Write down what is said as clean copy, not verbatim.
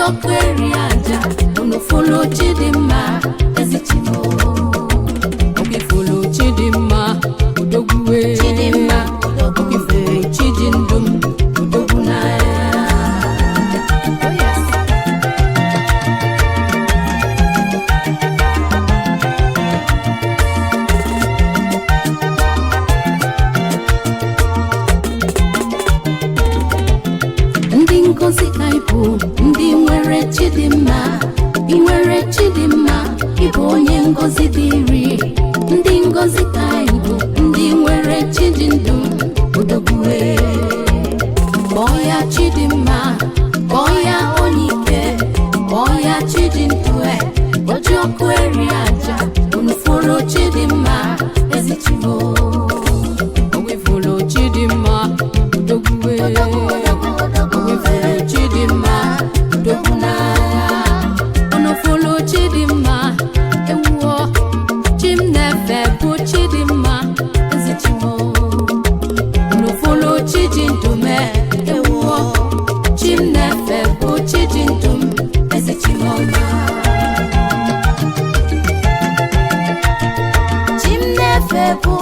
Ọkụ eri aja, unu fụlụ Chidimma, ezi Chimo. Okifulu Chidimma, odogwue. Chidimma, odogwu. Okifulu Chijindum, odogwu n'agha. Oh yes. Ndị ngozi ka ị bụ, ndị nwere Chidimma. Ị nwere Chidimma, ị bụ onye ngozi dịrị. Ndị ngozi ka ị bụ, ndị nwere Chijindum, odogwue. Kpọọ ya Chidimma, kpọọ ya onye ike, kpọọ ya Chijindue, oji ọkụ eri aja, unu fụrụ Chidimma, ezi Chimo. Okifulu Chidimma, odogwue. Okifulu Chidimma, odogwu n'agha. Unu fụlụ Chidimma, ewuo, Chimnefe bụ Chidimma, ezi Chimo. Unu fụlụ Chijindume, ewuo, Chimnefe bụ Chijindum, ezi Chimoma. Chimnefe bụ